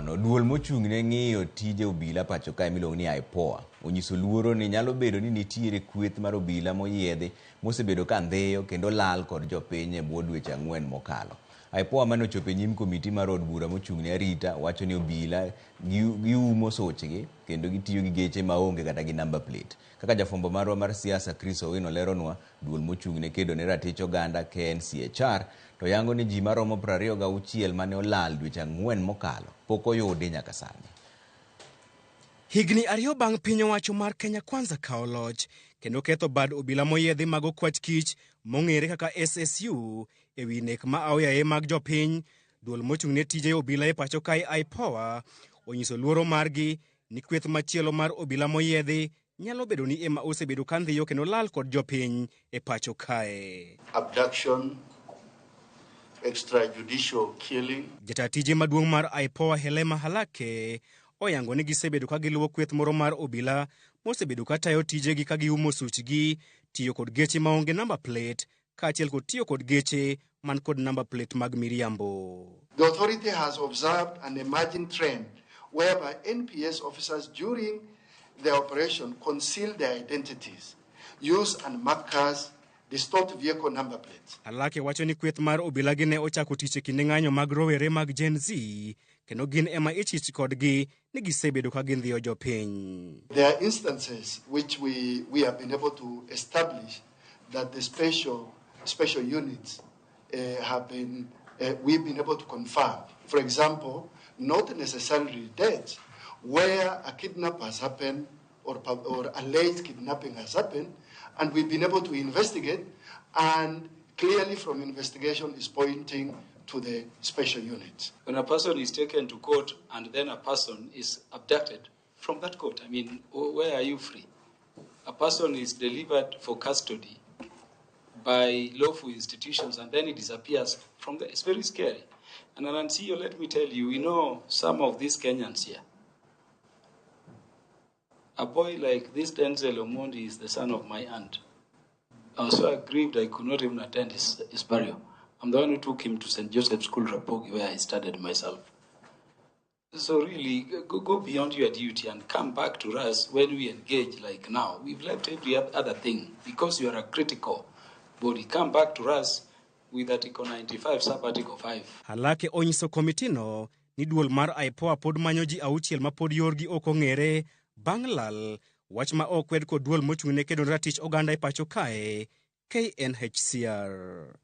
nono. Duol mochung' ne ng'iyo tije obila pacho kae miluongo ni IPOA onyiso luoro ni nyalo bedo ni nitiere kweth mar obila moyiedhi mosebedo ka ndhiyo kendo lal kod jopiny e bwo dweche ang'wen mokalo. IPOA mane ochopo e nyim komiti mar od bura mochung' ne arita wacho ni obila giumo suchgi kendo gitiyo gi geche maonge kata gi number plate. Kaka jafwambo marwa mar siasa Chris Owino leronwa, duol mochung' ne kedo ne ratich oganda KNCHR to yango ni ji maromo 26 mane olal dweche ang'wen mokalo pok oyudi nyaka sani. Higni ariyo bang' piny owacho mar Kenya Kwanza kawo loch kendo ketho bad obila moyiedhi mag okwach kich mong'ere kaka SSU e wi nek ma aoyaye mag jopiny, duol mochung' ne tije obila e pacho kae IPOA onyiso luoro margi ni kweth machielo mar obila moyiedhi nyalo bedo ni ema osebedo ka ndhiyo kendo lal kod jopiny e pacho kae. Abduction, extrajudicial killing. Jata tije maduong' mar IPOA Helema Halake oyango ni gisebedo ka giluwo kweth moro mar obila mosebedo ka tayo tijegi ka giumo suchgi, tiyo kod geche maonge namba plate kaachiel kod tiyo kod geche man kod namba plate mag miriambo. The authority has observed an emerging trend whereby NPS officers during their operation conceal their identities, use unmarked cars, distort vehicle number plates. Halake wacho ni kweth mar obilagi ne ochako tich e kinde ng'anyo mag rowere mag Gen Z kendo gin ema ichich kodgi ni gisebedo ka gindhiyo jopiny. There are instances which we have been able to establish that the special units have been, we've been able to confirm. For example, not necessarily deaths, where a kidnap has happened or alleged kidnapping has happened, and we've been able to investigate, and clearly from investigation is pointing to the special units. When a person is taken to court and then a person is abducted from that court, where are you free? A person is delivered for custody by lawful institutions and then it disappears from there. It's very scary. And Anansiyo, let me tell you, we know some of these Kenyans here. A boy like this Denzel Omondi is the son of my aunt. I was so aggrieved I could not even attend his burial. I'm the one who took him to St. Joseph's School, Rapogi, where I studied myself. So really, go beyond your duty and come back to us when we engage like now. We've left every other thing because you are a critical body. Come back to us with Article 95, Sub-Article 5. Halake onyiso komitino ni duol mar IPOA pod manyo ji auchiel ma pod yorgi ok ong'ere bang' lal, wach ma ok kwed kod duol mochung' ne kedo ne ratich oganda e pacho kae, KNHCR.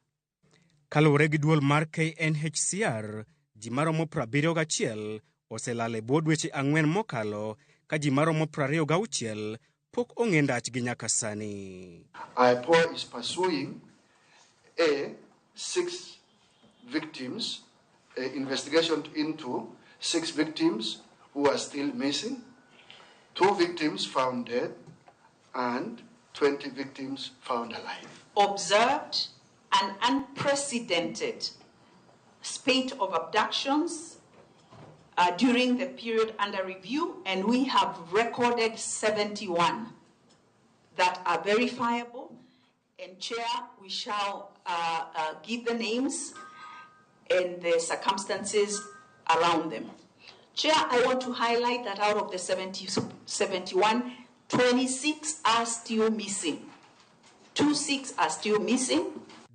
Kaluwore gi duol mar KNHCR, ji maromo 71 oselal e bwo dweche ang'wen mokalo ka ji maromo 26 pok ong'e ndachgi nyaka sani. IPOA is pursuing a 6 victims, a investigation into 6 victims who are still missing, 2 victims found dead, and 20 victims found alive. Observed an unprecedented spate of abductions during the period under review, and we have recorded 71 that are verifiable. And Chair, we shall give the names and the circumstances around them. Chair, I want to highlight that out of the 71, 26 are still missing. 26 are still missing.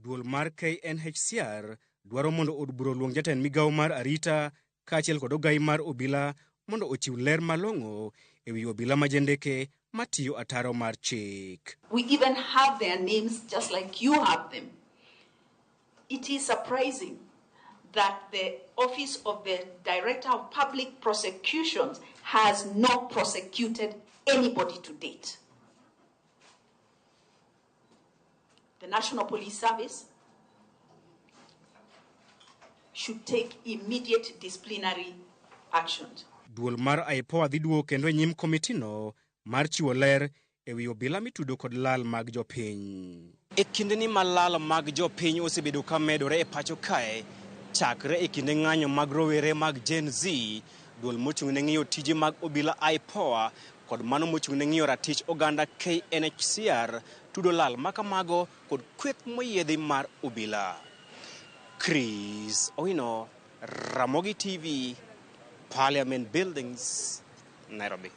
Duol mar KNHCR dwaro mondo od bura oluong jatend migawo mar arita kaachiel kod ogai mar obila mondo ochiw ler malong'o e wi obila ma jendeke matiyo ataro mar chik. We even have their names just like you have them. It is surprising that the Office of the Director of Public Prosecutions has not prosecuted anybody to date. The National Police Service should take immediate disciplinary actions. Duol mar IPOA dhi duogo kendo e nyim komitino mar chiwo ler e wi obila mitudo kod lal mag jopiny. E kindeni ma lal mag jopiny osebedo ka medore e pacho kae, chakre e kinde ng'anyo mag rowere mag Gen Z, duol mochung' ne ng'iyo tije mag obila IPOA kod mano mochung' ne ng'iyo ratich oganda KNHCR tudo lal makamago kod kweth moyiedhi mar obila. Chris Owino, Ramogi TV, Parliament Buildings, Nairobi.